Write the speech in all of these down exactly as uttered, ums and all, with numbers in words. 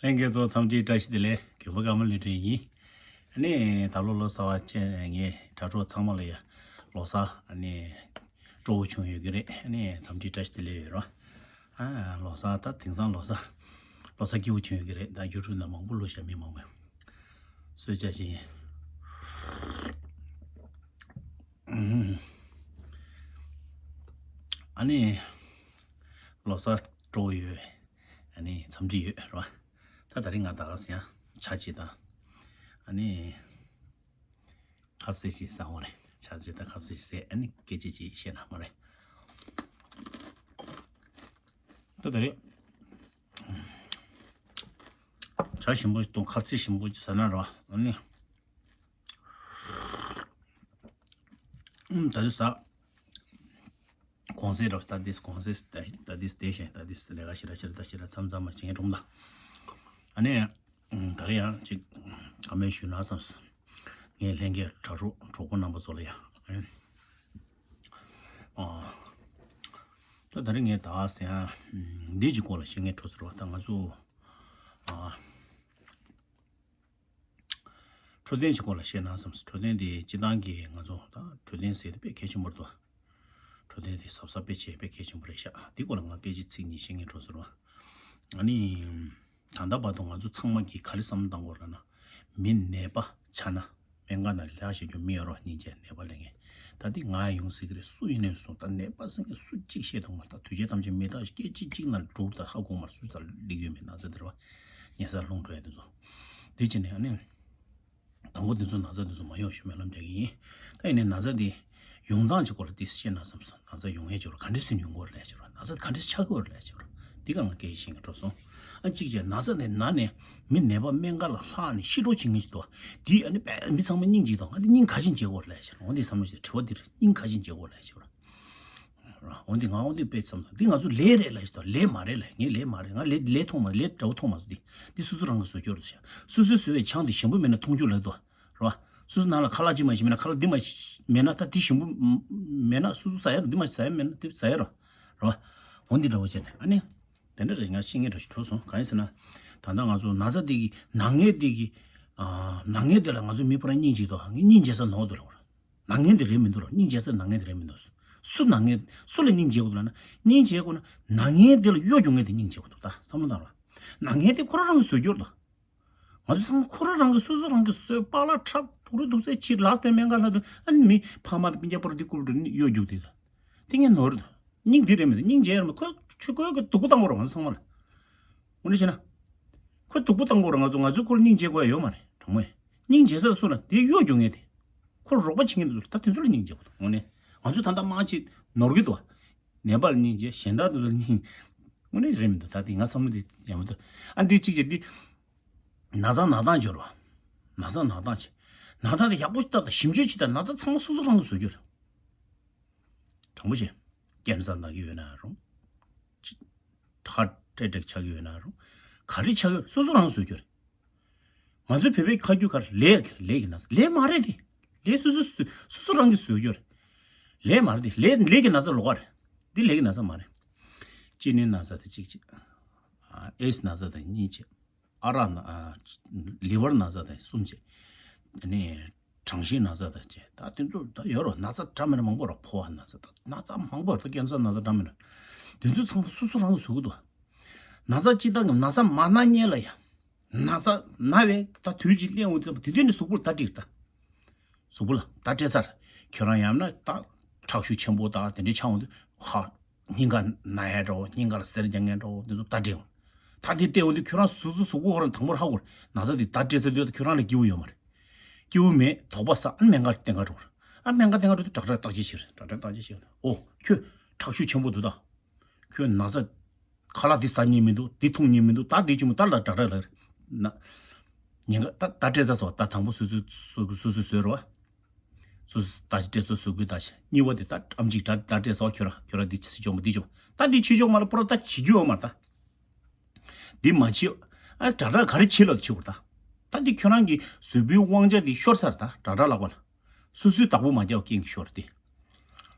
ལྷན་རྒྱས་ཚོ་འཚམས་འདྲི་བཀྲ་ཤིས་བདེ་ལེགས། རྒན་པོ་ཀརྨ་ལེགས་སྒྲོན་ཡིན། ཨ་ནི་ད་ལོ་ལོ་གསར་བ་བཅས་ངས་དྲ་གྲོགས་ཚང་མ་ལ་ཡ་ལོ་གསར་ཨ་ནི་སྤྲོ་བོ་བྱུང་ཡོད་ཀྱི་རེད། ཨ་ནི་འཚམས་འདྲི་བཀྲ་ཤིས་བདེ་ལེགས་ཡོད་རོགས། ཨ་ལོ་གསར་ད་དེང་སང་ལོ་གསར་ལོ་གསར་སྐྱིད་པོ་བྱུང་ཡོད་ཀྱི་རེད། ད་ཡུ་ཊུབ་ནང་མང་པོ་བླུགས་ཤག་མི་མང་པོས། གསོལ་ཇ་བྱས་ཡིན། ཨ་ནི་ལོ་གསར་སྤྲོ་བོ་ཡོད། ཨ་ནི་འཚམས་འདྲི་ཡོད་རེད་བ། ད་ད་རིང་ང་ད་ག་ཟེ་ཡང་ཇ་ཅིག་དང་། ཨ་ནི་ཁ་ཟས་ཅིག་ཟ་འོང་རེད། ཇ་ཅིག་དང་ཁ་ཟས་ཅིག་ཟས། ཨ་ནི་སྐད་ཆ་ཅིག་བཤད་ན་མ་རེད། ད་ད་རེད། ཇ་ཞིམ་པོ་ཞིག་དང་ཁ་ཟས་ཞིམ་པོ་ཅིག་ཟ་ན་རེད་བ། ཨ་ནི། ཨུམ། ད་དུས་ས། གོང་ཚད་རོ། ད་དུས་གོང་ཚད་ད་དུས་དེ་བཞིན་ད་དུས་ལས་ཀ་ཞེ་དྲག་ཞེ་དྲག་ཞེ་དྲག་མཚམས་མཚམས་མ་བྱེད་འགྲོ་ལ། ཨ་ནི། ད་རེ་ཡང་ཅིག་བཀའ་མོལ་ཞུས་ན་བསམས། ངའི་ལྷན་རྒྱས་དྲ་གྲོགས་གྲོགས་པོ་རྣམ་པ་ཚོ་ལ་ཡང་། ཨ། ད་ད་རེ་ངས་ད་ཟེ་ཡང་འདི་ཅིག་སྐོར་ལ་བཤད་ངེས་འགྲོ་ཟེར་བ། ད་ང་ཚོ། ཨ། འཕྲོད་བསྟེན་གྱི་སྐོར་ལ་བཤད་ན་བསམས། འཕྲོད་བསྟེན་དེ་སྤྱི་བཏང་གི་ང་ཚོ་ད་འཕྲོད་བསྟེན་ཟེར་དེ་དཔེ་གལ་ཆེན་པོ་རེད་དོ། འཕྲོད་བསྟེན་དེ་གཟབ་གཟབ་དཔེ་བྱས་དཔེ་གལ་ཆེན་པོ་རེད་ཤག་དེ་སྐོར་ལ་ང་སྐད་ཆ་ཚིག་གཉིས་བཤད་ངེས་འགྲོ་ཟེར་བ། ཨ་ནི། ད་ལྟ་བར་དུ་ང་ཚོ་ཚང་མ་གིས་ག་རེ་བསམ་བློ་བཏང་དགོས་རེད་ན། མི་ནད་པ་ཆགས་ན་སྨན་ཁང་ནང་ལས་ཀ་བྱེད་རྒྱུ་མི་ཡོད་རོགས། སྙིང་རྗེ་ནད་པ་ལས་ངན། ད་འདི་ང་ཡོང་སྲིད་ཀྱི་རེད། སུ་ཡིན་ནས་སོང་ད་ནད་པ་ཟེར་མཁན་སུ་གཅིག་བཤད་ཐུབ་མ་རེད། ད་དུས་ཆེན་ཐམས་ཅད་མི་ད་སྐད་ཅིག་གཅིག་ན་འགྲོ་ད་ཧ་གོ་མ་རེད། སུ་ད་སླེབས་ཡོད་མེད་ན་ཚ་དེ་རེད་བ། ཉལ་ས་ལྷུང་འགྲོ་ཡ་དེ་ཚོ། དེ་བྱས་ནས་ཨ་ནི། དང་པོ་དེ་ཚོ་ན་ཚ་དེ་ཚོ་མ་ཡོང་ཞུ་སྨོན་ལམ་རྒྱག་གི་ཡིན། ད་ཡིན་ནའི་ན་ཚ་དེ་ཡོང་སྟངས་ཀྱི་སྐོར་ལ་ཏིས་བཤད་ན་བསམ་སོང་། ན་ཚ་ཡོང་ཡས་ཅིག་རོ་ག་འདྲས་སེ་ཡོང་གི་ཡོད་རེད་ཅིག་རོ། ན་ཚ་ག་འདྲས་ཆགས་ཀྱི་ཡོད་རེད་ཅིག་རོ། འདི་ག་ང་སྐད་ཆ་བཤད་ཀྱི་འགྲོ་སོང་། ཨ་གཅིག་བྱས་ན་ཚ་དེ་ན་ནས་མི་ནད་པ་སྨན་ཁང་ལ་ལྷག་ནས་ཤི་འགྲོ་བྱེད་མཁན་ཅིག་འདུག་དེ་ཨ་ནི་དཔེ་མི་ཚང་མ་སྙིང་རྗེ་འདུག་ང་དེ་སྙིང་ག་བཞིན་རྗེ་གི་ཡོད་རེད་ཅིག་རོ། འོ་འདི་བསམ་བློ་ཞིག་དྲི་བ་འདིར་སྙིང་ག་བཞིན་རྗེ་གི་ཡོད་རེད་ཅིག་རོ། འོན་ཏེ་ང་འོན་ཏེ་དཔེ་བསམ་སོང་། འདི་ང་ཚོ་ལས་རེད་ལབ་ཞིག་དང་ལས་མ་རེད་ལབ། ངས་ལས་མ་རེད། ང་ལས་ལས་མཐོང་མ་ལས་འདྲ་བོ་མཐོང་མ་སོང་། འདི་འདི་སོ་སོ་རང་གིས་བཟོ་རྒྱུ་རེད་ཤག་སོ་སོས་བཟོས་པའི་ཆང་དེ་ཞིམ་པོ་མེད་ན་འཐུང་རྒྱུ་ལབ་འདུག་རེད་བ། སོ་སོ་ནང་ལ་ཁ་ལག་ཅིག་མ་ཞིམ་མེད་ན་ཁ་ལག་འདི་མ་ཞིམ་མེད་ན་ད་འདི་ཞིམ་པོ་མེད་ན་སོ་སོ་ཟ་ཡ་རེད། འདི་མ་ཟ་ཡ་མེད་ན་འདི་ཟ་ཡ་རེད་རེད་བ། འོ་འདི་འདྲ་བོ་བྱས་ནས་ཨ་ནི། དེ་འདྲ་རེད། ང་ཤེས་ངེས་འདྲ་ཞིག་གྲུབ་སོང་། གང་ཡིན་ཟེར་ན། ད་ལྟ་ང་ཚོ་ན་ཚ་འདི་གི་ན་ངན་འདི་གི་ཨ་ན་ངན་འདི་ལ་ང་ཚོ་མི་ཕོ་ར་སྙིང་རྗེ་འདུག་ངས་སྙིང་རྗེ་ས་ནོར་འདུག་ལབ། ན་ངན་དེ་རེད་མི་འདུག་རོ། སྙིང་རྗེ་ས་ན་ངན་དེ་རེད་མི་འདུག་སུ་ན་ངན་སུ་ལ་སྙིང་རྗེ་དགོས་འདུག་ལབ་ན། སྙིང་རྗེ་དགོས་ན་ན་ངན་དེ་ལ་གཡོ་སྒྱུ་ངན་དེ་སྙིང་རྗེ་དགོས་འདུག་ད་བསམ་བློ་བཏང་རོགས། ན་ངན་དེ་ཁོ་རང་རང་གིས་བཟོས་རྒྱུ་རེད་དོ། ང་ཚོ་ཚང་མ་ཁོ་རང་རང་གིས་སོ་སོ་རང་གིས་བཟོས། པཱ་ལགས་འཁྲབ་དུག་རུ་དུག་རྫས་ཕྱིས་ལགས་དེ་སྨན་ཁང་ལ་དུ་ཨ་ནི་མི་ཕ་མ་དང་སྤུན་ཀྱག་པར་དེ་ཀུལ་དུ་གཡོ་སྒྱུ་དེ་དང་། དེ་ངས་ནོར་དོ། སྙིང་དེ་རེད་མི་འདུག་སྙིང་རྗེ་རེད་མི་ཁོ་ཆུ་ཁོལ་གི་སྡུག་པོ་བཏང་དགོས་རེད་ང་ཚོ་ཚང་མ་ལ། འོ་ན་བྱས་ན། ཁོ་སྡུག་པོ་བཏང་དགོས་རེད། ང་ཚོ་ང་ཚོས་ཁོ་ལ་སྙིང་རྗེ་དགོས་ཡ་ཡོད་མ་རེད་དྲང་མོ། སྙིང་རྗེ་ས་སུ་ན་དེ་གཡོ་སྒྱུ་ངན་དེ། ཁོ་ལ་རོགས་པ་བྱེད་མཁན་དེ་ཚོ་ད་དེ་ཚོ་ལ་སྙིང་རྗེ་དགོས་འདུག་དངོས་གནས། ང་ཚོ་ད་ལྟ་མང་ཆེ་ནོར་གི་འདུག་བ། ནད་པ་ལ་སྙིང་རྗེ་གཞན་དག་དེ་ཚོ་ལ་སྙིང་། དངོས་གནས་རེད་མི་འདུག་ད་དེ་ང་བསམ་བློ་དེ་ཡག་མི་འདུག་ཨ་འདི་གཅིག་བྱས་འདི། ན་ཚ་ན་སྟངས་སྦྱོར་བ། ན་ཚ་ན་སྟངས་ཆེ། ན་སྟངས་དེ་ཡག་པོ་ཞིག་ལྟ་དང་ཞིབ་འཇུག་བྱེད་དང་ན་ཚ་ཚང་མ་སོ་སོ་རང་གིས་བཟོ་རྒྱུ་རེད། དྲང་པོ་བཤད། ཀེན་སར་ན་གི་ཡོད་ན་རུང་། ཅི། ཧར་ཊི་ཨེ་ཊེག་ཆགས་ཀྱི་ཡོད་ན་རུང་། ག་རེ་ཆགས་ཀྱི་ཡོད་སོ་སོ་རང་གིས་བཟོ་རྒྱུ་རེད། ང་ཚོའི་བོད་པའི་ཁ་རྒྱུན་ཁར་ལས་ལས་ཀྱི་ན་ཚ་ལས་མ་རེད་དེ། ལས་སོ་སོ་སོ་སོ་རང་གིས་བཟོ་རྒྱུ་རེད། ལས་མ་རེད་དེ་ལས་ལས་ཀྱི་ན་ཚ་ལོགས་ཀ་རེད། འདི་ལས་ཀྱི་ན་ཚ་མ་རེད། ཅི་ནི་ན་ཚ་དེ་གཅིག་བྱས། ཨེ་སི་ན་ཚ་དེ་གཉིས་བྱས། ཨ་རག་ན་ཨ། ལི་ཝར་ན་ཚ་དང་གསུམ་བྱས། དེ་ནས་གྲང་ཤིང་ན་ཚ་དང་བཅས་ད་དེ་ཚོ་ད་ཡོད་རོ། ན་ཚ་འདྲ་མིན་མང་པོ་རོ། ཕོ་བ་ན་ཚ་ད་ན་ཚ་མང་པོ་རོ། ད་ཀེན་སར་ན་ཚ་འདྲ་མིན་རོ། དེ་ཚོ་ཚང་མ་སོ་སོ་རང་གིས་བཟོ་གི་འདུག་ན་ཚ་སྤྱི་བཏང་གི་ན་ཚ་མ་ན་མཁན་ལ་ཡ། ན་ཚ་ན་བས་ད་དུས་ཅིག་སླེབས་འོང་དུས་དེ་དུས་ནས་གཟུགས་པོ་ལ་ད་འགྲིག་ད། གཟུགས་པོ་ལ་ད་སྤྲད་ཚར། ཁྱོད་རང་ཡང་ན་ད་ཁྲག་ཤུགས་ཆེན་པོ་ད་དེ་འདྲ་ཆགས་འོང་དུས་ཧ། སྙིང་ག་ན་ཡ་འདྲ་བོ་སྙིང་ག་ལ་གཟེར་རྒྱག་མཁན་འདྲ་བོ་འདི་ཚོ་ད་འདྲེ་འོང་། ད་དེ་བལྟས་འོང་དུས་ཁྱོད་རང་གཟུགས་གཟུགས་གཟུགས་པོ་ཁོ་རང་དང་པོར་ཧ་གོ་རེད། ན་ཚ་འདི་ད་སྤྲད་ཚར་དུས་ད་ཁྱོད་རང་ལ་སྐྱིད་པོ་ཡོད་མ་རེད། སྐྱིད་པོ་མེད་དོགས་པ་ཟ། ཨ་སྨན་ཁང་བསྟེན་ག་འགྲོ་རེད། ཨ་སྨན་ཁང་བསྟེན་ག་འགྲོ་དུས་ཌོག་ཊར་བརྟག་དཔྱད་བྱེད་རེད། ཌོག་ཊར་བརྟག་དཔྱད་བྱེད་རེད། ཨོ་ཁྱོད་ཁྲག་ཤུགས་ཆེན་པོ་འདུག་ད། ཁྱོད་ན་ཚ་ཁ་ལག་འདི་ཟ་མཁན་མི་འདུག་འདི་འཐུང་མཁན་མི་འདུག་ད་འདི་བྱུང་མོ་ད་ལ་ཌོག་ཊར་ལ་ན། ཉེན་ཁ་ད་ད་སྤྲད་ཚར་སོང་། ད་དང་པོ་སོ་སོའི་སོ་སོའི་བཟོས་རོ། སོ་སོ་ད་ཅི་སྤྲད་སོ་སོ་གུས་ད་ཅི་གཉིས་པ་དེ་ད་ཨམ་ཅིག་ད་ད་སྤྲད་སོང་། ཁྱོད་ར་ཁྱོད་ར་འདི་ཕྱི་ཆོག་མ་འདི་ཆོག་ད་འདི་ཕྱི་ཆོག་མ་ལ་པོ་ར་ད་བྱེད་རྒྱུ་ཡོད་མ་རེད་ད། འདི་མ་བྱེད། ཨ་ཌོག་ཊར་ག་རེ་བྱེད་ལ་བྱེད་དགོས་ད། ད་འདི་ཁྱོད་རང་གི་གཟུགས་པོའི་དབང་ཆ་འདི་ཤོར་ཚར་ད་ཌོག་ཊར་ལག་པ་ལ། སོ་སོའི་བདག་པོ་མ་རྒྱག་རྐྱེན་གྱིས་ཤོར་ཏེ།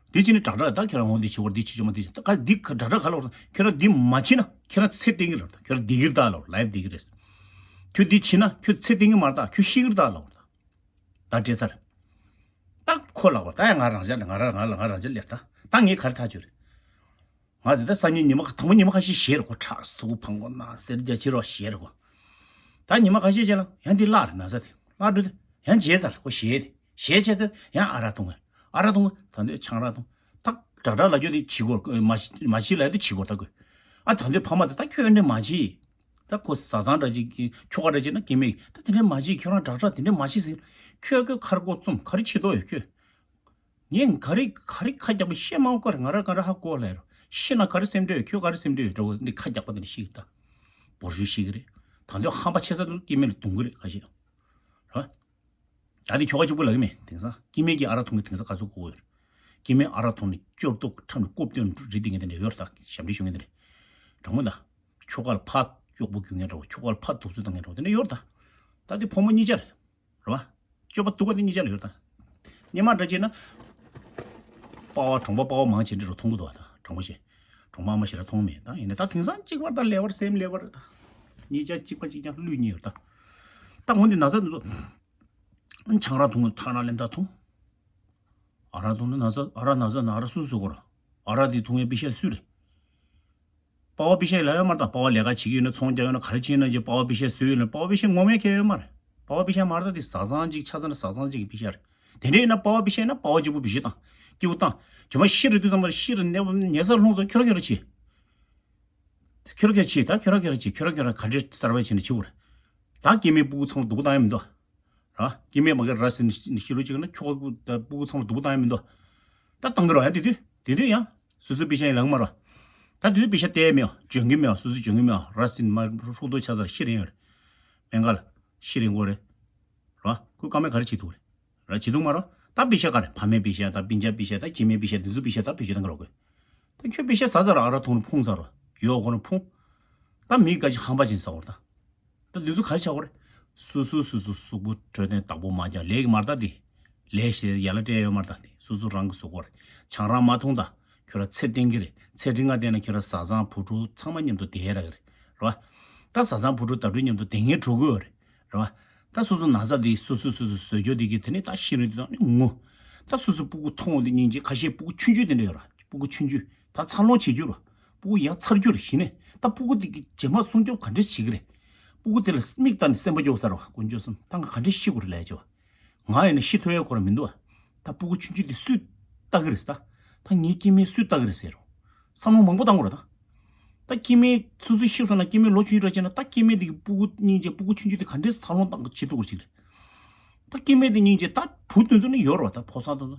དེ་ཕྱིན་ནས་ཌོག་ཊར་ད་ཁྱེད་རང་འོང་འདི་བྱེད་བར་འདི་བྱེད་ཆོག་མ་འདི་བྱེད་ད་ག་འདི་ཌོག་ཊར་ག་ལ་བར་ཁྱེད་རང་འདི་མ་བྱེད་ན་ཁྱེད་རང་ཚེ་བརྟན་གི་ལ་ད་ཁྱེད་རང་བདེ་གི་རེད་ད་ལ་ལའིབ་བདེ་གི་རེད། ཁྱོད་འདི་བྱིན་ན་ཁྱོད་ཚེ་བརྟན་གི་མ་རེད་ད། ཁྱོད་ཤི་གི་རེད་ད་ལབ་པ་རེད། ད་བྲེལ་ཚར། ད་ཁོ་ལབ་པ་ད་ཡ་ང་རང་ཅག་ལ་ང་རང་ང་ལ་ང་རང་ཅག་ལེར་ད། ད་ངས་ག་རེ་ཐག་ཆོད་རེད། ང་དེ་ད་སང་ཉིན་ཉི་མ་ཁ་དང་པོ་ཉི་མ་ཁ་ཤས་བཞེས་རེད་ཁོ། ཁྲག་སུ་བང་གོ་ན་གསེར་རྒྱ་ཆེ་རོགས་བཞེས་རེད་ཁོ། ད་ཉི་མ་ཁ་ཤས་རྗེས་ལ་ཡང་འདི་བརླག་རེད། ན་ཚ་དེ་བརླག་འགྲོ་དེ་ཡང་བརྗེད་ཚར་ཁོ། བཞེས་དེ་བཞེས་བྱས་ཚེ་ཡང་ཨ་རག་འཐུང་གི། ཨ་རག་འཐུང་གི་ད་འདོད་ཆང་རག་འཐུང་། ད་དྲག་དྲག་ལ་རྒྱུ་དེ་བྱི་གོ་མ་མ་བྱི་ལ་དེ་བྱི་གོ་ད་དགོས། ཨ་ད་འདོད་ཕ་མ་དེ་ད་ཁྱོད་འདྲེ་མ་བྱི། ད་ཁོ་བཟའ་ཚང་འདྲ་ཅིག་གི་ཁྱོ་ག་འདྲ་ཅིག་ན་སྐྱེ་མེད་ད་དེ་འདྲེ་མ་བྱི། ཁྱོད་རང་དྲག་དྲག་དེ་འདྲེ་མ་བྱི་ཟེར། ཁྱོད་ཁྱོད་ཁར་ཀོ་བཙུམ་ག་རེ་བྱེད་དོ་ཡོད་ཁྱོད། ངས་ག་རེ་ག་རེ་ཁ་རྒྱག་པ་ཤེས་མ་དགོས་རེད། ང་ར་ང་ར་ཧ་གོ་ལེ་རོ། ཤི་ན་ག་རེ་སེམས་ཁྲལ་ཡོད་ཁྱོད་ག་རེ་སེམས་ཁྲལ་ཡོད་འདྲ་བོ་འདི་ཁ་རྒྱག་པ་དེ་འདྲ་ཤེས་ཀྱི་ད། འབོར་ཞུ་ཤེས་ཀྱི་རེད། ད་འདོད་ཧམ་པ་ཆེ་ས་དུ་སྐྱེ་མེད་ལ་གཏོང་གི་རེད་ཁ་ཤས་རོ། ད་དེ་ཁྱོ་ག་གཅིག་པུ་ལ་གི་མེད་དེང་སང་སྐྱེ་མེད་ཀྱི་ཨ་རག་འཐུང་གི་དེང་སང་ག་ཚོད་གོ་གི་ཡོད་རེད། སྐྱེ་མེད་ཨ་རག་འཐུང་ནས་སྐྱོ་སྡུག་ཁྲམ་ནས་རྐུབ་སྟོན་རི་དེ་ངས་དེ་འདྲ་ཡོད་རེད། ད་ཞབས་འདྲེན་ཞུ་མཁན་དེ་འདྲ་དྲང་མོ་ད། ཁྱོ་ག་ལ་ཕ་གཡོག་པོ་རྒྱུག་མཁན་འདྲ་བོ་ཁྱོ་ག་ལ་ཕ་གདུག་རྩུབ་བཏང་མཁན་འདྲ་བོ་དེ་འདྲ་ཡོད་རེད་ད། ད་དེ་ཕོ་མོ་གཉིས་ཆ་རེད། རེད་བ། སྤྱོད་པ་སྡུག་པ་དེ་གཉིས་ཆ་ལ་ཡོད་ད། སྙན་མ་འདྲ་བྱས་ན། པ་ཕ་གྲོང་པ་པ་ཕ་མང་ཆེ་འདྲ་རུ་མཐོང་གི་འདུག་བ་ད་དྲང་པོ་བཤད། གྲོང་པ་ཨ་མ་ཞེ་དྲག་མཐོང་མེད་ད། ཡིན་ན་ད་དེང་སང་གཅིག་པར་ད་ལེ་བར་སེམས་ལེ་བར་ད། གཉིས་ཆ་གཅིག་པ་གཅིག་རྐྱང་བླུས་གཉིས་ཡོད་ད། ད་འོན་ཏེ་ན་ཚ་འདི་ཚོ། ཆང་རག་འཐུང་ཐག་རག་ལེན་ད་འཐུང་། ཨ་རག་འཐུང་ན་ན་ཚ་ཨ་རག་ན་ཚ་ན་ཨ་རག་སུས་བཟོ་དགོས་ར། ཨ་རག་འདི་འཐུང་ཡས་པེ་ཤ་སུས་རེད། པ་ཕ་པེ་ཤ་ལབ་ཡོད་མ་རེད་ད། པ་ཕ་ལས་ཀ་བྱེད་ཀྱི་ཡོད་ན་ཚོང་རྒྱག་ཡོད་ན་ག་རེ་བྱེད་ན་ཀྱི་པ་ཕ་པེ་ཤ་བཟོས་ཡོད་ན་པ་ཕ་པེ་ཤ་ངོམ་ཡས་ཁྱོན་ཡོད་མ་རེད། པ་ཕ་པེ་ཤ་མ་རེད་ད། དེ་བཟའ་ཚང་གཅིག་ཆ་ཚང་ན་བཟའ་ཚང་གཅིག་གི་པེ་ཤ་རེད། དེ་འདྲ་ཡིན་ན་པ་ཕ་པེ་ཤ་ཡིན་ན་པ་ཕ་གཅིག་པུ་བེད་སྤྱོད་བཏང་སྐྱིད་པོ་བཏང་། ཇོ་མ་ཤི་རེད་དུས་ཙམ་པར་ཤི་རེད་ནད་ཉལ་སར་ལྷུང་སོང་ཁྱོད་རང་ཁྱོད་རང་བྱེད། ཁྱོད་རང་ཁྱོད་རང་བྱེད་ད་ཁྱོད་རང་ཁྱོད་རང་བྱེད་ཁྱོད་རང་ཁྱོད་རང་ག་འདྲས་གསར་པ་བྱེད་ན་བྱེད་དགོས་རེད། ད་སྐྱེ་དམན་སྤུ་གུ་ཚང་མ་སྡུག་པོ་བཏང་ཡ་མི་འདུག་ར། སྐྱེ་དམན་མ་གི་ར་ཟིན་ནི་ཤི་རུ་ཅིག་ན་ཁྱོ་ག་ཀུ་ད་སྤུ་གུ་ཚང་མ་སྡུག་པོ་བཏང་ཡ་མི་འདུག་ད་བཏང་གི་རོ་ཡང་དེ་དུས་དེ་དུས་ཡང་སོ་སོའི་པེ་ཤ་ཡིན་ལག་མ་རོ། ད་དེ་དུས་པེ་ཤ་སྟེར་མེད་འོ་འཇོན་གི་མེད་འོ་སོ་སོ་འཇོན་གི་མེད་འོ་ར་ཟིན་མ་ཧྲུག་ཏོ་ཆ་ཚར་ཤི་རན་ཡོད་རེད། སྨན་ཁང་ལ་ཤི་རན་གོ་རེད། རོ་ཁོས་ཀ་མེད་ག་རེ་བྱེད་ཐུབ་རེད། ར་བྱེད་ཐུབ་མ་རོ། ད་པེ་ཤ་ག་རེ་ཕ་མའི་པེ་ཤ་ད་སྤུན་ཀྱག་པེ་ཤ་ད་སྐྱེ་དམན་པེ་ཤ་དེ་ཚོའི་པེ་ཤ་ད་བེད་སྤྱོད་བཏང་གི་རོ་ཁོས། ད་ཁྱོད་པེ་ཤ་ཟ་ཟ་ར་ཨ་རག་འཐུང་ནས་ཕུང་ཟ་རོ། ཡོད་གོ་ནས་ཕུང་། ད་མི་དགའ་ཅིག་ཧམ་པ་ཅན་ཟ་བར་ད། ད་འདི་ཚོ་ག་རེ་བྱ་དགོས་རེད། སོ་སོ་སོ་སོ་གཟུགས་པོ་འཕྲོད་བསྟེན་བདག་པོ་མ་རྒྱག་ལས་ཀྱི་མ་རེད་ད་དེ། ལས་ཞེས་ཡ་ལ་སྤྲད་ཡོད་མ་རེད་ད་དེ་སོ་སོ་རང་གི་གཟུགས་པོ་རེད། ཆང་རག་མ་འཐུང་ད། ཁྱོད་རང་ཚེ་བརྟན་གི་རེད། ཚེ་རིང་ང་བསྡད་ན་ཁྱོད་རང་བཟའ་ཚང་བུ་ཕྲུག་ཚང་མ་མཉམ་དུ་བསྡད་ཡ་རག་གི་རེད། རེད་བ། ད་བཟའ་ཚང་བུ་ཕྲུག་ད་དུང་མཉམ་དུ་བསྡད་མཁན་འགྲོ་གི་ཡོད་རེད། རེད་བ། ད་སོ་སོ་ན་ཚ་དེ་སོ་སོ་སོ་སོ་བཟོས་རྒྱུ་དེ་གི་དེ་ནས་ད་ཤི་རིང་དུ་ཚང་ནས་ངུ། ད་སོ་སོ་སྤུ་གུ་མཐོང་བ་དེ་སྙིང་རྗེ། ཁ་ཤས་སྤུ་གུ་ཆུང་ཆུང་དེ་འདྲ་ཡོད་ར་སྤུ་གུ་ཆུང་ཆུང་ད་འཚར་ལོངས་བྱེད་རྒྱུ་ར། སྤུ་གུ་ཡར་འཚར་རྒྱུ་ར་གཞི་ནས་ད་སྤུ་གུ་དེ་གི་རྗེས་མ་སྲུང་སྐྱོབ་ག་འདྲས་བྱེད་ཀྱི་རེད། སྤུ་གུ་དེ་ལ་མིག་ལྟ་ནས་སེམས་པ་སྐྱོ་ས་ར་བ་དཀོན་མཆོག་གསུམ་ད་ང་ག་འདྲས་ཤི་དགོས་རེད་ལས་བྱ་བ། ང་ཡིན་ན་ཤི་ཐུབ་ཡ་ཁོ་ར་མི་འདུག་བ། ད་སྤུ་གུ་ཆུང་ཆུང་དེ་སུས་ལྟ་གི་རེད་ད། ད་ངའི་སྐྱེ་དམན་སུས་ལྟ་གི་རེད་ཟེར་རོ། བསམ་བློ་མང་པོ་བཏང་དགོས་རེད་ད། ད་སྐྱེ་དམན་སོ་སོ་ཤི་སོང་ན་སྐྱེ་དམན་ལོ་ཆུང་ཆུང་ར་བྱས་ན་ད་སྐྱེ་དམན་དེ་གི་སྤུ་གུ་སྙིང་རྗེ་སྤུ་གུ་ཆུང་ཆུང་དེ་ག་འདྲས་འཚར་ལོངས་བཏང་གི་བྱེད་ཐུབ་ཀྱི་ཅིག་རེད། ད་སྐྱེ་དམན་དེ་སྙིང་རྗེ་ད་བུ་དེ་ཚོ་ནི་ཡོད་རེད་བ། ད་ཕོ་གསར་དེ་ཚོ་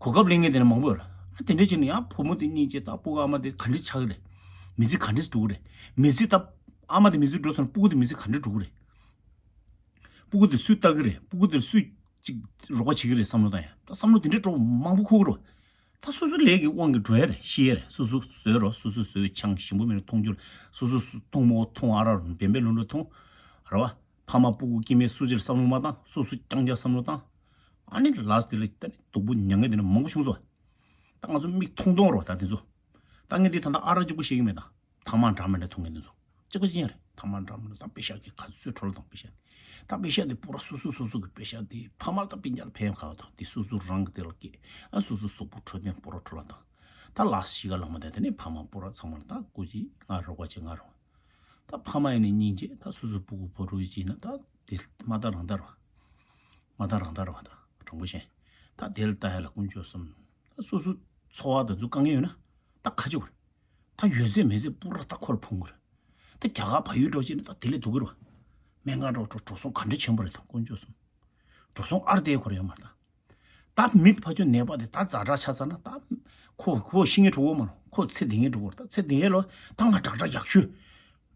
གོ་སྐབས་ལེན་མཁན་དེ་ནི་མང་པོ་ཡོད་རེད། ཨ་དེ་འདྲས་བྱས་ན་ཡང་བུ་མོ་དེ་སྙིང་རྗེ་ད་སྤུ་གུ་ཨ་མ་དེ་ག་འདྲས་ཆགས་ཀྱི་རེད། མི་ཚེ་ག་འདྲས་འགྲོ་གི་རེད། མི་ཚེ་ད་ཨ་མ་དེ་མི་ཚེ་འགྲོ་སོང་ན་སྤུ་གུ་དེ་མི་ཚེ་ག་འདྲས་འགྲོ་གི་རེད། སྤུ་གུ་དེ་སུས་ལྟ་གི་རེད། སྤུ་གུ་དེར་སུས་ཅིག་རོགས་པ་བྱེད་ཀྱི་རེད་བསམ་བློ་བཏང་ཡ། ད་བསམ་བློ་དེ་འདྲས་འགྲོ་མང་པོ་འཁོར་གི་རེད། ད་སོ་སོ་ལས་ཀྱི་དབང་གིས་འགྲོ་ཡ་རེད་ཤི་ཡ་རེད། སོ་སོ་བཟོས་རོགས་སོ་སོ་བཟོས་ཆང་ཞིམ་པོ་མེད་ན་འཐུང་རྒྱུ་རེད། སོ་སོ་འཐུང་མོ་འཐུང་ཨ་རག་རུ་བེམ་པེ་ལུང་ལུ་འཐུང་། རེད་བ། ཕ་མ་སྤུ་གུ་སྐྱེ་དམན་སུ་ཅིར་བསམ་བློ་མ་བཏང་སོ་སོ་རྐྱང་རྐྱང་བསམ་བློ་བཏང་། ཨ་ནི་ལས་དེ་ལ་ད་ནི་སྡུག་པོ་མྱངས་མཁན་དེ་འདྲ་མང་པོ་བྱུང་སོང་། ད་ང་ཚོ་མིག་མཐོང་མཐོང་རོགས་ད་དེ་ཚོ། ད་ངས་འདི་ད་ལྟ་ཨ་རག་གཅིག་པོ་བཤད་ཀྱི་མེད་ད། ཐ་མག་འདྲ་མི་འདྲ་འཐུང་མཁན་དེ་ཚོ་གཅིག་པ་ཅི་ཡང་རེད། ཐ་མག་འདྲ་མི་འདྲ་ད་པེ་ཤག་གི་ག་ཚོད་འཕྲོ་བརླག་བཏང་པེ་ཤག་དེ། ད་པེ་ཤག་དེ་པུ་ར་སོ་སོ་སོ་སོ་གི་པེ་ཤག་དེ་ཕ་མ་ལ་ད་སྤུན་ཀྱག་ལ་ཕན་ཡོན་ག་བ་དང་དེ་སོ་སོ་རང་གི་དེ་ལ་སྐྱེས་ཨ་སོ་སོ་གཟུགས་པོ་འཕྲོད་བསྟེན་པུ་ར་འཕྲོ་བརླག་བཏང་། ད་ལས་གཞིས་ཀ་ལ་མ་བསྡད་དེ་ནས་ཕ་མ་པུ་ར་ཚང་མ་ལ་ད་སྐུ་མཁྱེན་ང་རོགས་པ་བྱེད་ང་རོགས། ད་ཕ་མ་ཡིན་ནས་སྙིང་རྗེ་ད་སོ་སོ་སྤུ་གུ་བུ་ཕྲུག་ཡིན་ན་ད་དེ་མ་ད་རང་ད་རོ། མ་ད་རང་ད་རོ་ད་དྲང་པོ་བཤད། ད་དེ་ལ་ལྟ་ཡ་ལ་དཀོན་མཆོག་གསུམ། ད་སོ་སོ་འཚོ་བ་དང་ཚུལ་དཀའ་ངལ་ཡོད་ན་ད་ཁ་ཆེ་བ་རེད། ད་ཡོད་ཚད་མེད་ཚད་པུ་ར་ད་ཁོ་ལ་ཕུང་གི་རེད། ད་རྒྱ་གར་བལ་ཡུལ་འགྲོ་ཅིག་ན་ད་དེ་ལས་སྡུག་གི་རེད་བ། སྨན་ཁང་འགྲོ་འགྲོ་འགྲོ་སོང་ག་འདྲ་ཆེན་པོ་རེད་ད་དཀོན་མཆོག་གསུམ། འགྲོ་སོང་ཨར་དེ་ཁོ་ར་ཡོད་མ་རེད་ད། ད་མི་ཕ་ཆོས་ནད་པ་དེ་ད་ཛ་དྲག་ཆགས་ཚར་ན་ད་ཁོ་ཁོ་ཤི་ངེས་འགྲོ་གོ་མ་རེད། ཁོ་ཚེ་འདི་ངེས་འགྲོ་གོ་རེད། ད་ཚེ་འདི་ངེས་ལོ་ད་ང་དྲག་དྲག་ཡག་ཤོས།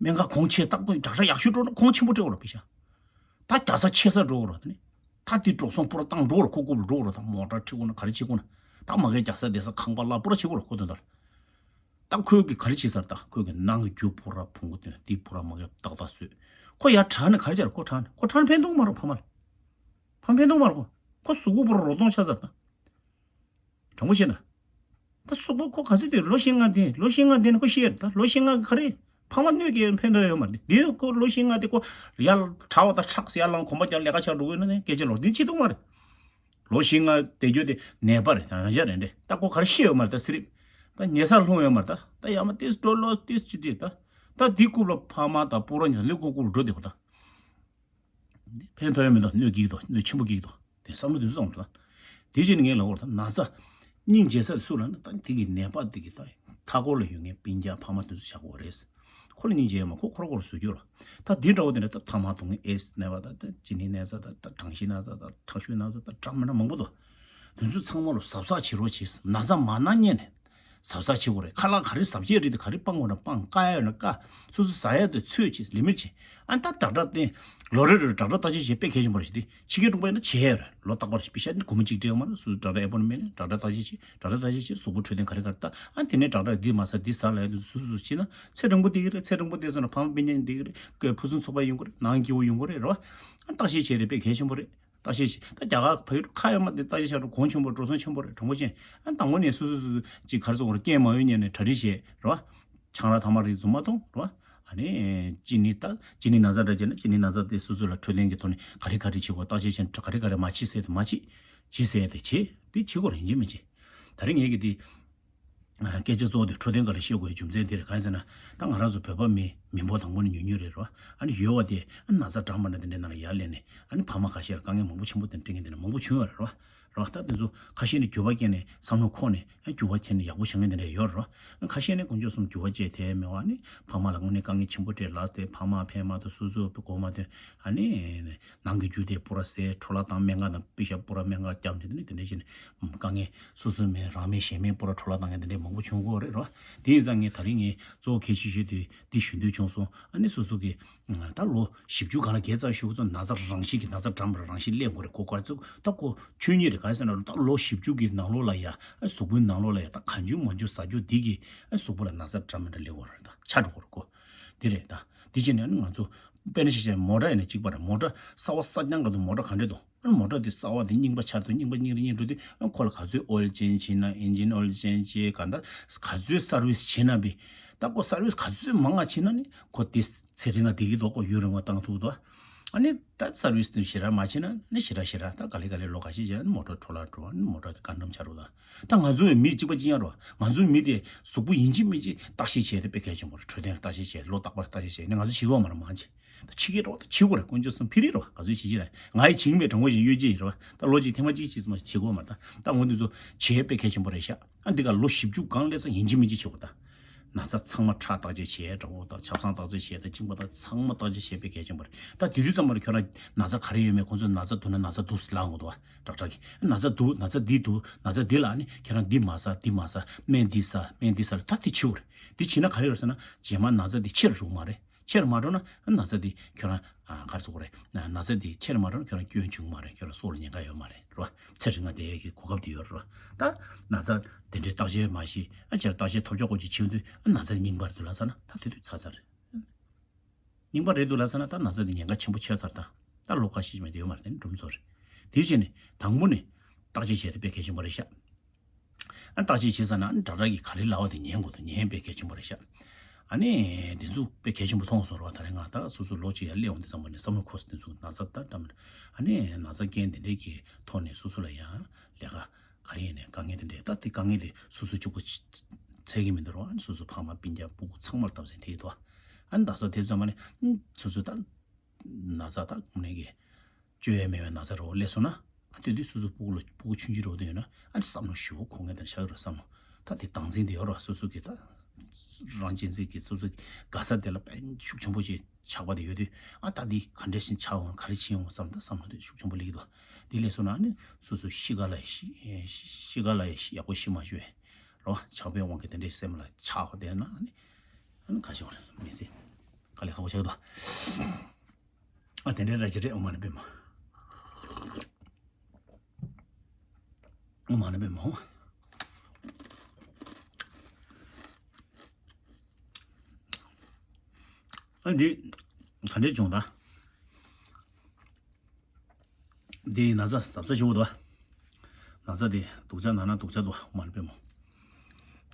སྨན་ཁང་གོང་ཆེ་ཏག་ཏག་དྲག་དྲག་ཡག་ཤོས་འགྲོ་ན་གོང་ཆེན་པོ་སྤྲད་གོ་རེད་པེ་ཤག་ད་རྒྱག་ས་ཆེ་ས་འགྲོ་གོ་རེད་ད་ནི། ད་དེ་འགྲོ་སོང་པུ་ར་བཏང་འགྲོ་གོ་རེད། ཁོ་རྐུབ་ལ་འགྲོ་གོ་རེད། ད་མོ་ཊ་ཁྲིད་གོ་ན་ག་རེ་བྱེད་གོ་ན་ད་མ་གིར་རྒྱག་ས་བསྡད་ས་ཁང་པ་གླ་པུ་ར་བྱེད་གོ་རེད་ཁོ་དོན་དག་ལ། ད་ཁོས་གི་ག་རེ་བྱེད་ས་རེད། ད་ཁོས་གི་ནང་གི་རྒྱུ་པུ་ར་བུང་གོ་དོན་དེ་པུ་ར་མ་གིར་ཏག་ཏག་བཟོས། ཁོ་ཡར་དྲག་ནས་ག་རེ་བྱས་རེད། ཁོ་དྲག་ནས་ཁོ་དྲག་ནས་ཕན་ཐོགས་མ་རེད་ཕ་མ་ལ། ཕ་མ་ཕན་ཐོགས་མ་རེད་ཁོ། ཁོ་གཟུགས་པོ་པུ་ར་རོ་སྟོང་ཆགས་ཚར་ད། དྲང་པོ་བཤད་ན། ད་གཟུགས་པོ་ཁོ་ག་ཚོད་དེ་ལོ་བཞི་ལྔ་བསྡད་ལོ་བཞི་ལྔ་བསྡད་ནས་ཁོ་ཤི་ཡ་རེད། ད་ལོ་བཞི་ལྔ་གི་ག་རེ། ཕ་མ་གནོད་སྐྱེལ་ཕན་ཐོགས་ཡོད་མ་རེད། འདི་ཁོ་ལོ་བཞི་ལྔ་དེ་ཁོ་ཡར་གྲྭ་བ་དང་ཕྲག་ཡར་ལངས་གོམ་པ་རྒྱག་ལས་ཀ་བྱ་འགྲོ་དགོས་ན་ནི་སྐད་ཆ་ལོ་འདི་བྱེད་ཐུབ་མ་རེད། ལོ་བཞི་ལྔ་བསྡད་རྒྱུ་དེ་ནད་པ་རེད། རང་ཅག་རེད་འདྲེ། ད་ཁོ་ག་རེ་ཤེས་ཡོད་མ་རེད། ད་སི་རིབ་ད་ཉལ་སར་ལྷུང་ཡོད་མ་རེད། ད་ད་ཡ་མ་ཏིས་འགྲོ་ལོ་ཏིས་ཅི་ཏི་ད་ད་འདི་རྐུབ་ལ་ཕ་མ་དང་སྤུ་ར་ཉལ་ལེ་ཁོ་རྐུབ་ལ་འགྲོ་བསྡད་པ་ད། ཕན་ཐོགས་ཡ་མི་འདུག་གནོད་སྐྱེལ་གྱི་འདུག་གནོད་ཆེན་པོ་སྐྱེལ་གྱི་འདུག་དེ་བསམ་བློ་དེ་ཚོ་བཏང་འདུག་དེ་བྱས་ནས་ངས་ལབ་པར་ད་ན་ཚ་སྙིང་རྗེ་ས་དེ་སུ་ལབ་ན་ད་དེ་གི་ནད་པ་དེ་གི་ད་མཐའ་འཁོར་ལ་ཡོད་མཁན་སྤུན་ཀྱག་ཕ་མ་དེ་ཚོ་ཆགས་ཀྱི་ཡོད་རེད། ཁོ་ལ་སྙིང་རྗེ་ཡོད་མ་ཁོ་ཁོ་ར་ཁོ་ར་བཟོ་རྒྱུ་ར། ད་འདི་འདྲ་བོ་དེ་འདྲ་ད་ཐ་མག་འཐུང་མཁན་ཨེ་སི་ནད་པ་ད་ད་གཅིན་སྙི་ན་ཚ་ད་ད་གྲང་ཤུལ་ན་ཚ་ད་ཁྲག་ཤུལ་ན་ཚ་ད་འདྲ་མི་འདྲ་མང་པོ་འདུག་དེ་ཚོ་ཚང་མ་ལ་གཟབ་གཟབ་བྱེད་རོགས་བྱེད། ན་ཚ་མ་ན་སྔོན་ནས་གཟབ་གཟབ་བྱེད་དགོས་རེད། ཁ་ལག་ག་རེ་གཟབ་བྱེད་རེད་དེ་ག་རེ་སྤང་དགོས་ན་སྤང་། བཀག་ཡ་ཡོད་ན་བཀག་སོ་སོ་ཟ་ཡ་དེ་ཚོད་བྱེད་ལི་མིར་བྱེད། ཨ་ད་ཌག་ཊར་བསྟེན། ལོ་རེ་རེ་ཌག་ཊར་བརྟག་དཔྱད་བྱེད་དཔེ་གལ་ཆེན་པོ་རེད་ཤག་དེ་ཕྱི་རྒྱལ་གྲོང་པ་ཡིན་ན་བྱེད་ཡ་རེད། ལོ་རྟག་པར་པེ་ཤ་ནི་སྒོར་མོ་གཅིག་སྤྲད་ཡོད་མ་རེད། སོ་སོ་ཌག་ཊར་ཨེ་པོན་མེན་ནི་ཌག་ཊར་བརྟག་དཔྱད་བྱེད། ཌག་ཊར་བརྟག་དཔྱད་བྱེད། གཟུགས་པོ་འཕྲོད་བསྟེན་ག་རེ་ག་རེ་ལྟ། ཨ་དེ་ནས་ཌག་ཊར་འདི་མ་ཟ་འདི་ཟ་ལབ་ཡ་དེ་ཚོ་སོ་སོ་བྱེད་ན་ཚེ་རིང་པོ་བསྡད་ཀྱི་རེད། ཚེ་རིང་པོ་བསྡད་སོང་ན་ཕ་མ་སྤུན་ཀྱག་བསྡད་ཀྱི་རེད། ཕུན་སུམ་ཚོགས་པ་ཡོང་གི་རེད། ནང་སྐྱིད་པོ་ཡོང་གི་རེད། རེད་བ། ཨ་བརྟག་དཔྱད་བྱས་ཏེ་དཔེ་གལ་ཆེན་པོ་རེད། བརྟག་དཔྱད་བྱེད། ད་རྒྱ་གར་བལ་ཡུལ་ཁ་ཡོད་མ་དེ་བརྟག་དཔྱད་བྱ་རོགས་གོང་ཆེན་པོ་འགྲོ་སོང་ཆེན་པོ་རེད། གྲོང་པ་ཅན། ཨ་དང་པོ་ནས་སོ་སོ་སོ་སོ་ཅིག་ག་རེ་ཟེར་དགོས་རེད། རྐྱེན་མ་ཡོང་སྔོན་ནས་གྲ་སྒྲིག་བྱེད་རོགས། ཆང་རག་ཐ་མག་རིགས་ཚོ་མ་འཐུང་རོགས། ཨ་ནི་གཅིན་སྙི་ད་གཅིན་སྙི་ན་ཚ་འདྲ་བྱས་ན་གཅིན་སྙི་ན་ཚ་དེ་སོ་སོ་ལ་འཕྲོད་བསྟེན་གྱི་ཐོག་ནས་ག་རེ་ག་རེ་བྱེད་དགོས། བརྟག་དཔྱད་བྱས་ན་ག་རེ་ག་རེ་མ་བྱེད་ཟེར་དེ་མ་བྱེད། བྱེད་ཟེར་དེ་བྱེད། དེ་བྱེད་དགོས་རེད་ཅེས་མི་བྱེད། ད་རེས་ངས་ཀྱི་དེ། སྐད་ཆ་གཙོ་བོ་དེ་འཕྲོད་བསྟེན་སྒང་ལ་བཤད་དགོས་པའི་རྒྱུ་མཚན་འདི་རེད། གང་ཡིན་ཟེར་ན། ད་ང་རང་ཚོ་བོད་པ་མི་མི་འབོར་དང་པོ་ནས་ཉུང་ཉུང་རེད་རོ། ཨ་ནི་ཡོད་པ་དེ་ཨ་ན་ཚ་འདྲ་མི་འདྲ་དེ་འདྲའི་ནང་ལ་ཡར་སླེབས་ནས་ཨ་ནི་ཕ་མ་ཁ་ཤས་ལ་དཀའ་ངལ་མང་པོ་ཆེན་པོ་དེ་འཕྲད་མཁན་དེ་འདྲ་མང་པོ་བྱུང་ཡོད་རེད་རོ། རོ། ད་དེ་ཚོ་ཁ་ཤས་ནི་འགྱོད་པ་སྐྱེས་ནས་བསམ་བློ་འཁོར་ནས་ཨ་འགྱུར་བ་ཁྱེར་ནས་ཡག་པོ་བྱེད་མཁན་དེ་འདྲ་ཡོད་རེད་རོ། ཁ་ཤས་ནི་དཀོན་མཆོག་གསུམ་འགྱུར་བ་བཅས་དེ་མེད་པ་ཨ་ནི་ཕ་མ་ལ་དངོས་གནས་དཀའ་ངལ་ཆེན་པོ་འཕྲད་ལབ་སྟེ་ཕ་མ་ཕན་མ་ཐོགས། སོ་སོ་གོ་མ་ཐོན། ཨ་ནི་ནང་གི་རྒྱུ་དེ་པུ་ར་ཟད། འཕྲོ་བརླག་བཏང་། སྨན་ཁང་དང་པེ་ཤ་པུ་ར་སྨན་ཁང་བརྒྱབ་ནས་དེ་ནས་དེ་འདྲ་བྱས་ནས་དཀའ་ངལ། སོ་སོའི་མི་རང་མི་གཞན་མི་པུ་ར་འཕྲོ་བརླག་བཏང་མཁན་དེ་འདྲའི་མང་པོ་བྱུང་གི་ཡོད་རེད་རོ། དེ་ཡིན་ཙང་ངས་ད་རིང་ངས་གཙོ་བོ་གལ་ཆེ་ཤོས་དེ་འདི་ཞུ་འདོད་བྱུང་སོང་། ཨ་ནི་སོ་སོ་གི་ད་ལོ་བཞི་བཅུ་སྒང་ལ་བརྒལ་ཚར་ཞུ་གི་ཚོ་ན་ཚ་རང་བཞིན་གྱི་ན་ཚ་འདྲ་མི་འདྲ་རང་བཞིན་སླེབས་དགོས་རེད། གོ་སྐབས་ཚོ་ད་གོ་ཆོས་ཉིད་རེད། ག་རེ་ཟེར་ན་ད་ལོ་བཞི་བཅུ་གི་ནང་ལོགས་ལ་ཡ་ཨ་གཟུགས་པོའི་ནང་ལོགས་ལ་ཡ་ད་གང་བྱུང་མང་བྱུང་ཟ་རྒྱུ་འདི་གིས་ཨ་གཟུགས་པོ་ལ་ན་ཚ་འདྲ་མི་འདྲ་སླེབས་དགོས་རེད། ད་ཆགས་འགྲོ་གི་རེད་གོ། འདི་རེད་ད། འདི་བྱས་ནས་ཨ་ནི་ང་ཚོ་དཔེར་ན་ཆ་བཞག་མོ་ཊ་ཡིན་ན་གཅིག་པ་རེད། མོ་ཊ་གསར་པ་གསར་རྐྱང་ག་དུས་མོ་ཊ་ག་འདྲས་འདུག་ཨ་ནི་མོ་ཊ་དེ་གསར་པ་དེ་རྙིང་པ་ཆགས་དུས་རྙིང་པ་རྙིང་རེ་རྙིང་འགྲོ་དུས་ཨ་ཁོ་ལ་ག་ཚོད་ཨོ་ཡིལ་ཅེན་ཇི་བྱས་ན། ཨིན་ཇིན་ཨོ་ཡིལ་ཅེན་ཇི་བྱས་ག་འདྲ་ག་ཚོད་སར་བིས་བྱས་ན་བི། ད་ཁོ་སར་བིས་ག་ཚོད་མང་ང་བྱས་ན་ནི་ཁོ་དེ་ཚེ་རིང་ང་བསྡད་ཀྱི་འདུག་ཁོ་ཡུན་རིང་བ་བཏང་ཐུབ་འདུག་ཨ་ནི་ད་སར་བིས་དེ་ཞེ་དྲག་མ་བྱས་ན་ནི་ཞེ་དྲག་ཞེ་དྲག་ད་ག་ལེ་ག་ལེ་ལོ་ཁ་ཤས་བྱས་ན་མོ་ཊ་འཕྲོ་བརླག་འགྲོ། ཨ་ནི་མོ་ཊ་དེ་ཀ་འགྲམ་ཆགས་འགྲོ། ད་ད་ང་ཚོའི་མི་གཅིག་པ་གཅིག་རྐྱང་རེད་བ། ང་ཚོའི་མི་དེ་གཟུགས་པོ་ཡིན་གཅིག་མིན་གཅིག་བརྟག་དཔྱད་བྱས་ཏེ་དཔེ་གལ་ཆེན་པོ་རེད། འཕྲོད་བསྟེན་ལ་བརྟག་དཔྱད་བྱས། ལོ་རྟག་པར་བརྟག་དཔྱད་བྱས་ནས་ང་ཚོ་བྱེད་ཀྱི་ཡོད་མ་རེད་མང་ཆེ། ད་བྱེད་ཀྱི་རེད་བ། ད་བྱེད་དགོས་རེད། དཀོན་མཆོག་གསུམ་ཕི་རི་རེད་བ། ག་ཚོད་བྱེད་ཀྱི་རེད། ང་ཡི་བྱེད་ཀྱི་མེད། དྲང་པོ་བཤད་གཡོ་ཅིག་ཡིན་རེད་བ། ད་ལོ་གཅིག་ཐེངས་མ་གཅིག་གཅིག་ཙམ་བྱེད་དགོས་མ་རེད། ད་ད་ངོ་འདི་ཚོ་བྱེད་དཔེ་གལ་ཆེན་པོ་རེད་ཤག་ཨ་འདི་ག་ལོ་བཞི་བཅུ་སྒང་སླེབས་ཚར་ཡིན་གཅིག་མིན་གཅིག་བྱེད་དགོས། ད་ན་ཚ་ཚང་མ་ཁྲག་བརྟག་དཔྱད་བྱས། གྲོད་ཁོག་དང་ཆབ་གསང་བརྟག་དཔྱད་བྱས། ད་གཅིན་པ་དང་ཚང་མ་བརྟག་དཔྱད་བྱེད་དཔེ་གལ་ཆེན་པོ་རེད། ད་དེ་དུས་ཙམ་པར་ཁྱོད་རང་ན་ཚ་ག་རེ་ཡོད་མེད་ཁོང་ཚོས་ན་ཚ་འདུག་ན་ན་ཚ་འདུག་ལབ་དགོས་འདུག་བ། ཌོག་ཊར་གྱིས་ན་ཚ་འདུག་ན་ཚ་འདི་འདུག་ན་ཚ་འདི་ལ་ཨ་ནི་ཁྱེད་རང་འདི་མ་ཟ་འདི་མ་ཟ། སྨན་འདི་ཟ་སྨན་འདི་ཟ་ལ་ད་འདི་བྱེད་དགོས་རེད། འདི་བྱེད་ན་ག་རེ་ཡོད་ཟེར་ན་རྗེས་མ་ན་ཚ་འདི་ཆེར་འགྲོ་གི་མ་རེད། ཆེར་མ་འགྲོ་ན་ན་ཚ་འདི་ཁྱོད་རང་ཨ་ག་རེ་ཟེར་དགོས་རེད། ན་ན་ཚ་འདི་ཆེར་མ་འགྲོ་ན་ཁྱོད་རང་སྐྱོན་བྱུང་མ་རེད། ཁྱོད་རང་སྲོག་ལ་ཉེན་ཁ་ཡོད་མ་རེད་རེད་བ། ཚེ་རིང་ང་བསྡད་ཡས་ཀྱི་གོ་སྐབས་འདི་ཡོད་རེད་བ། ད་ན་ཚ་དེ་འདྲའི་བརྟག་དཔྱད་མ་ཤེས་ཨ་ཅེར་བརྟག་དཔྱད་ཐོབ་ཆོག་གོ་ཅིག་བྱེད་དུས་ཨ་ན་ཚ་རྙིང་པ་རེད་འདུག་ལབ་ཚར་ན་ད་དེ་དུས་ཚར་ཚར་རེད། རྙིང་པ་རེད་འདུག་ལབ་ཚར་ན་ད་ན་ཚ་དེ་ཉེན་ཁ་ཆེན་པོ་ཆགས་ཚར། ད་ད་ལོ་ཁ་ཤས་ཤིག་མ་དེ་ཡོད་མ་རེད། དེ་ནི་སྒྲུང་ཚོ་རེད། དེ་བྱས་ནས་དང་པོ་ནས་བརྟག་དཔྱད་བྱས་ཏེ་དཔེ་གལ་ཆེན་པོ་རེད་ཤག་ཨ་བརྟག་དཔྱད་བྱས་ཚར་ན་ཨ་ཌོག་ཊར་གྱིས་ག་རེ་ལབ་པ་དེ་ཉན་དགོས་འདུག་ཉན་དཔེ་གལ་ཆེན་པོ་རེད་ཤག་ཨ་ནི་དེ་ཚོ་དཔེ་གལ་ཆེན་པོ་མཐོང་སོང་རེད་བ། ད་རེས་ང་ད་སོ་སོ་ལོ་གཅིག་ཡར་སླེབས་འོང་དུས་ཙམ་པ་ནས་བསམ་བློ་འཁོར་སོང་། དེ་ཚོ་ན་ཚ་ད་ད་མ་རེད། ཨ་ནི་ན་ཚ་རྐྱེན་དེ་འདྲས་ཀྱི་ཐོག་ནས་སོ་སོ་ལ་ཡང་ལས་ཀ་ག་རེ་ཡིན་ནའི་དཀའ་ངལ་དེ་འདྲས། ད་དེ་དཀའ་ངལ་དེ་སོ་སོ་གཅིག་པོ་འཚོལ་གྱི་མི་འདུག་རོ། ཨ་ནི་སོ་སོ་ཕ་མ་སྤུན་ཀྱག་སྤུ་གུ་ཚང་མར་སྟབས་གཟན་ཐེབས་འདུག་ཨ་ནི་ད་སོ་དེ་ཚོ་མ་ནི་སོ་སོ་ད་ན་ཚ་ད་ངོ་ནས་ཀྱི་བཅོས་ཡས་མེད་པའི་ན་ཚ་རོ་སླེབས་སོང་ན་ཨ་དེ་དུས་སོ་སོ་སྤུ་གུ་ལ་སྤུ་གུ་ཆུང་ཆུང་རོ་དེ་ཡོད་ན་ཨ་ནི་བསམ་བློ་ཞེ་པོ་འཁོར་མཁན་དེ་འདྲ་ཆགས་ཀྱི་རེད་བསམ་མོ། ད་དེ་སྟངས་འཛིན་དེ་ཡོད་རོ། སོ་སོ་གི་ད་རང་གཅེས་འཛིན་གྱི་སོ་སོ་གི་དགའ་ས་དེ་ལ་དཔེ་ཤུགས་ཆེན་པོ་ཅིག་ཆགས་པ་དེ་ཡོད་དུས་ཨ་ད་འདི་ག་འདྲས་ཤིག་ཆགས་འོང་ག་རེ་བྱེད་འོང་བསམ་ད་བསམ་བློ་དེ་ཤུགས་ཆེན་པོ་སླེབས་ཀྱི་འདུག་དེ་སླེབས་སོང་ན་ཨ་ནི་སོ་སོ་གཤིས་ཀ་ལ་ཡ་གཤིས་གཤིས་ཀ་ལ་ཡ་ཡག་པོ་ཤི་མ་བཅུག་རོ། ཆགས་པའི་དབང་གིས་དེ་འདྲའི་སེམས་ལ་ཆགས་པ་དེ་ན་ཨ་ནི་ཨ་ནི་ག་ཞིག་རེད་མི་སྲིད་དཀའ་ལས་ཁག་པོ་ཆགས་འདུག་ཨ་དེ་འདྲའི་ར་ཅི་རེད། ཨོཾ་མ་ཎི་པདྨ། ཨོཾ་མ་ཎི་པདྨ། ཨ་འདི་ག་འདྲས་བྱུང་ད། འདི་ན་ཚ་གཟབ་གཟབ་བྱེད་དགོས་འདུག་ན་ཚ་འདི་སྡུག་ཅག་ན་ན་སྡུག་ཅག་འདུག་ཨོཾ་མ་ཎི་པདྨ།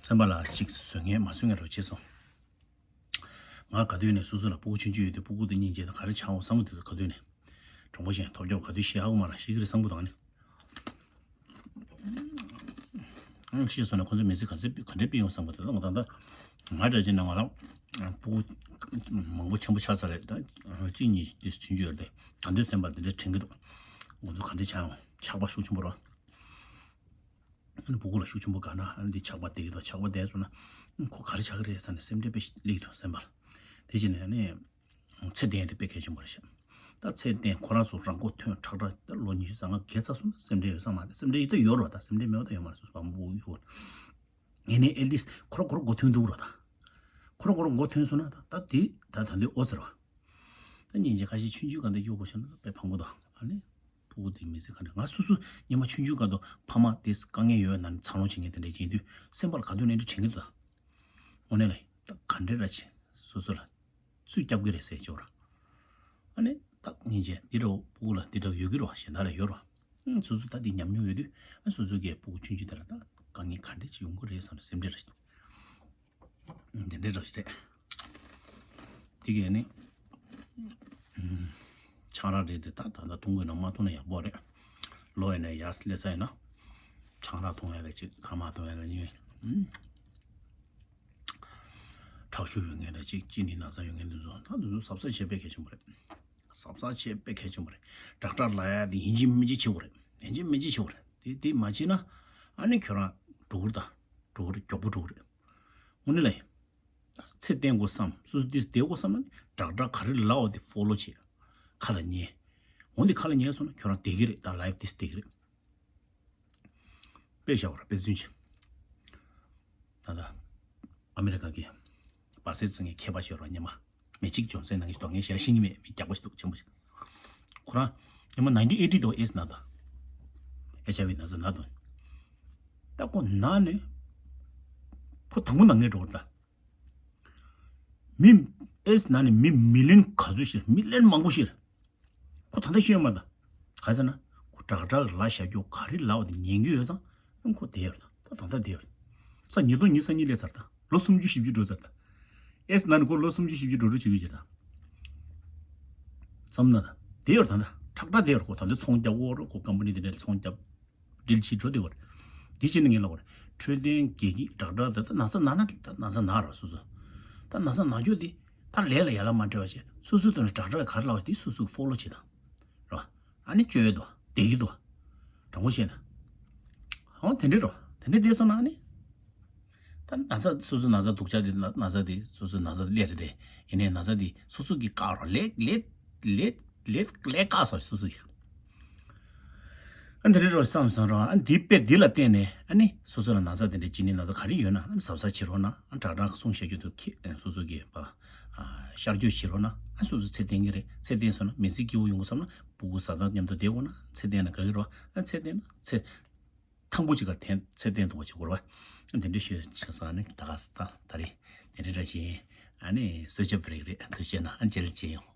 ཚན་པ་ལ་ཅིག་བཟོད་ངེས་མ་བཟོད་ངེས་རོ་བྱས་སོང་། ང་ག་དུས་ནས་སོ་སོ་ལ་སྤུ་གུ་ཆུང་ཆུང་ཡོད་དུས་སྤུ་གུ་དེ་སྙིང་རྗེ་དང་ག་རེ་ཆགས་འོང་བསམ་གི་འདུག་ག་དུས་ནས། གྲོགས་པོ་གཞན་ཐོབ་རྒྱག་ག་དུས་ཤི་ཧ་གོ་མ་ར་ཤི་གི་རེད་བསམ་གི་འདུག་ཨ་ནི། ཨང་ཤི་སོང་ན་ཁོ་ཚོས་མི་ཚེ་ག་ཚོད་ག་འདྲས་སྤེལ་ཡོང་བསམ་གི་འདུག་ད་ང་ད་ལྟ་ང་འདྲ་ཅིག་ན་ང་རང་སྤུ་གུ་མང་པོ་ཆེན་པོ་ཆགས་ཚར་རེད། ད་གཅིག་གཉིས་དེ་ཆུང་ཆུང་ཡོད་རེད། ག་དུས་སེམས་པ་དེ་འདྲ་དྲན་གི་འདུག་ང་ཚོ་ག་འདྲས་ཆགས་ཡོང་ཆགས་པ་ཤུགས་ཆེན་པོ་རེད། ཨ་ནི་སྤུ་གུ་ལ་ཤུགས་ཆེན་པོ་དགའ་ན་ཨ་ནི་འདི་ཆགས་པ་བསྡད་ཀྱི་འདུག་ཆགས་པ་བསྡད་སོང་ན་ཁོ་ག་རེ་ཆགས་ཀྱི་རེད་ཟེར་ནས་སེམས་ཁྲལ་དཔེ་སླེབས་ཀྱི་འདུག་སེམས་པ་ལ། དེ་བྱས་ནས་ཨ་ནི་ཚེ་བརྟན་དེ་དཔེ་གལ་ཆེན་པོ་རེད་ཤག་ད་ཚེ་བརྟན་ཁོ་རང་ཚོ་རང་མགོ་ཐོན་ཁྲག་ཁྲག་ད་ལོ་ཉི་ཤུ་རྩ་ལྔ་བརྒལ་ཚར་སོང་ན་སེམས་ཁྲལ་ཡོད་ས་མ་རེད། སེམས་ཁྲལ་ཡོད་ད་ཡོད་རེད་བ། ད་སེམས་ཁྲལ་མེད་པ་ད་ཡོད་མ་རེད། སོ་སོ་བ་མོ་ཡོད། ངས་ནས་ཨེ་ལིས་ཁོ་རང་ཁོ་རང་མགོ་ཐོན་འདུག་ར། ད་ཁོ་རང་ཁོ་རང་མགོ་ཐོན་སོང་ན་ད་ད་དེ་ད་ད་འདི་ཨོ་ཟེར་བ། ད་སྙིང་རྗེ་ཁ་ཤས་ཆུང་ཆུང་ག་འདི་གཡོག་དགོས་བྱུང་ན་དཔེ་ཕངས་པོ་དང་ཨ་ནི། སྤུ་གུ་དེ་མི་ཚེ་ག་འདྲ་ང་སོ་སོ་སྙེ་མ་ཆུང་ཆུང་ག་དུ་ཕ་མ་དེ་དཀའ་ངལ་ཡོད་ན་ནི་འཚར་ལོངས་བྱེད་མཁན་དེ་འདྲ་ཡིན་དུས་སེམས་པ་ལ་ག་དུས་ནས་འདྲ་དྲན་གི་འདུག་ད་འོ་ནས་ལ་ད་ག་འདྲ་ར་ཆེ་སོ་སོ་ལ་ཚུར་སྐྱབས་ཀྱི་རེད་ཟེར་ཅོ་ར། ཨ་ནི་ད་སྙིང་རྗེ་འདི་འདྲ་སྤུ་གུ་ལ་འདི་འདྲ་ཡོད་ཀྱི་རེད་བ། གཞན་དག་ལ་ཡོད་རེད་བ། སོ་སོ་ད་འདི་ཉམས་མྱོང་ཡོད་དུས་ཨ་སོ་སོ་གི་སྤུ་གུ་ཆུང་ཆུང་དེ་ལ་ད་དཀའ་ངལ་ག་འདྲ་ཅིག་ཡོང་གི་རེད་བསམ་ནས་སེམས་ཁྲལ་ར། འདི་འདྲའི་རོ་ཞིག་རེད། དེ་གས་ནི་ཆང་རག་རེད་དེ་ད་ད་ད་འཐུང་དགོས་ན་མ་འཐུང་ན་ཡག་པོ་རེད། ལོ་ཡིན་ན་ཡར་སླེབས་ས་ཡིན་ན་ཆང་རག་འཐུང་ཡ་ལ་གཅིག་ཐ་མག་འཐུང་ཡ་ལ་གཉིས། ཁྲག་ཤུགས་ཡོད་མཁན་ལ་གཅིག་གཅིན་སྙི་ན་ཚ་ཡོད་མཁན་དེ་ཚོ་ད་དེ་ཚོ་གཟབ་གཟབ་བྱེད་དཔེ་གལ་ཆེན་པོ་རེད། གཟབ་གཟབ་བྱེད་དཔེ་གལ་ཆེན་པོ་རེད། ཌོག་ཊར་ལབ་ཡ་དེ་ཡིན་གཅིག་མིན་གཅིག་བྱེད་དགོས་རེད། ཡིན་གཅིག་མིན་གཅིག་བྱེད་དགོས་རེད། དེ་དེ་མ་བྱེད་ན་ཨ་ནི་ཁྱོད་རང་འགྲོ་གི་རེད། ད་འགྲོ་གི་རེད། མགྱོགས་པོ་འགྲོ་གི་རེད། དངོས་གནས་ལ་ཡིན། ཚེ་བརྟན་དགོས་བསམ། སོ་སོ་འདི་བསྡད་དགོས་བསམ་ན་ཌོག་ཊར་ག་རེ་ལབ་པ་དེ་ཕོ་ལོ་བྱེད། ཁ་ལ་ཉན། འོ་འདི་ཁ་ལ་ཉན་སོང་ན་ཁྱོད་རང་བསྡད་ཀྱི་རེད། ད་ལའིབ་འདི་བསྡད་ཀྱི་རེད། དཔེ་བཞག་པ་ར་དཔེ་མཚོན་ཆེ། ད་ལྟ་ཨ་མེ་རི་ཀ་གི་བ་སེ་ཚོ་ངའི་མཁས་པ་ཞིག་ཡོད་རེད་བ། སྙེ་མ་མེ་ཇིག་ཇོན་སན་ནང་གི་ཞིག་འདུག་ངས་ཞེ་དྲག་ཤེས་ཀྱི་མེད། མི་རྒྱགས་པ་ཞིག་འདུག་ཆེན་པོ་ཞིག་ཁོ་རང་སྙེ་མ་ནའིན་ཊིན་ཨེ་ཊི་དུ་ཨེ་ཌི་ཨེས་ན་ད། ཨེཆ་ཨའི་ཝི་ན་ཚ་ན་དོ། ད་ཁོ་ན་ནས་ཁོ་དང་པོ་ན་ངས་འགྲོ་བར་ད། མི་ཨེ་ཌི་ཨེས་ན་ནས་མི་མི་ལི་ཡོན་ག་ཚོད་ཤི་རེད། མི་ལི་ཡོན་མང་པོ་ཤི་རེད། ཁོ་ད་ལྟ་ཤི་ཡོད་མ་ད། ག་ཟེར་ན་ཁོ་ཌོག་ཊར་གི་ལབ་བཞག་རྒྱུ་ག་རེ་ལབ་པ་དེ་ཉན་གྱི་ཡོད་ཙང་ཁོ་བསྡད་ཡོད་རེད། ད་ད་ལྟ་བསྡད་ཡོད་རེད། ས་ཉིས་སྟོང་ཉི་ཤུ་རྩ་གཉིས་སླེབས་ཚར་ད། ལོ་སུམ་ཅུ་བཞི་བཅུ་འགྲོ་ཚར་ད། ཨེ་ཌི་ཨེས་ན་ནས་ཁོ་ལོ་སུམ་ཅུ་བཞི་བཅུ་འགྲོ་འགྲོ་བྱེད་ཀྱི་ཡོད་ད། བསམ་ན་ད་བསྡད་ཡོད་རེད། ད་ད་ཁྲག་ཁྲག་བསྡད་ཡོད་རེད། ཁོ་ད་ལྟ་ཚོང་རྒྱག་གི་ཡོད་རེད། ཁོ་ཀམ་པ་ནི་དེ་འདྲའི་ཚོང་རྒྱག་འགྲིལ་ཕྱིན་འགྲོ་བདེ་བ་རེད། དེ་བྱས་ནས་ངས་ལབ་པ་རེད། འཕྲོད་བསྟེན་དགེ་སྐྱིད་ཌོག་ཊར་དེ་ད་ན་ཚ་ན་ན་ད་ན་ཚ་ན་ར་སོ་སོ། ད་ན་ཚ་ན་རྒྱུ་དེ་ད་ལས་ལ་ཡ་ལ་མ་སྤྲད་པ་བྱས་སོ་སོའི་ཐོག་ནས་ཌོག་ཊར་ག་རེ་ལབ་པ་དེ་སོ་སོས་ཕོ་ལོ་བྱེད་དང་། རེད་བ། ཨ་ནི་བཅོས་ཡོད་དོ་བསྡད་ཀྱི་འདུག་དྲང་པོ་བཤད་ན། ཨོ་དེ་འདྲས་རོ། དེ་འདྲས་བསྡད་སོང་ན་ཨ་ནི། ད་ན་ཚ་སོ་སོ་ན་ཚ་སྡུག་ཅག་དེ་ན་ན་ཚ་དེ་སོ་སོ་ན་ཚ་སླེབས་རེད་དེ། ཡིན་ནའི་ན་ཚ་དེ་སོ་སོ་གིས་བཀག་རོགས། ལས་ལས་ལས་ལས་ལས་བཀག་སོང་སོ་སོ་གིས། ཨ་འདི་རེད་རོ་བསམ་སོང་རོ། ཨ་འདི་དཔེ་འདི་ལ་བརྟེན་ནས་ཨ་ནི་སོ་སོ་ལ་ན་ཚ་དེ་འདྲ་གཅིན་སྙི་ན་ཚ་ག་རེ་ཡོད་ན་ཨ་ནི་གཟབ་གཟབ་བྱེད་རོགས་གནང་། ཨ་ཌོག་ཊར་གསུང་བཤད་རྒྱུ་དུ་ཁྱེད་སོ་སོ་གིས་པ་ཤར་བསྐྱོད་བྱེད་རོགས་གནང་། ཨ་སོ་སོ་ཚེ་བརྟན་གྱི་རེད། ཚེ་བརྟན་སོང་ན་མི་ཚེ་སྐྱིད་པོ་ཡོང་དགོས་བསམ་ན་སྤུ་གུ་བཟའ་ཟླ་མཉམ་དུ་བསྡད་དགོས་ན་ཚེ་བརྟན་ན་དགའ་གི་རོ། ཨ་ཚེ་བརྟན་ན་ཚེ་ཐང་པོ་ཅིག་ག་ཐན་ཚེ་བརྟན་འདུག་བྱེད་དགོས་ར་བ། དེ་འདྲ་ཤོད་ཆ་ས་ནི་ད་ག་ས་ད་ད་རེད། དེ་འདྲ་འདྲ་བྱེད། ཨ་ནི་གསོལ་ཇ་བི་རེག་རེད། དུ་བྱས་ན་ཨ་མཇལ་བྱེད་ཡོང་།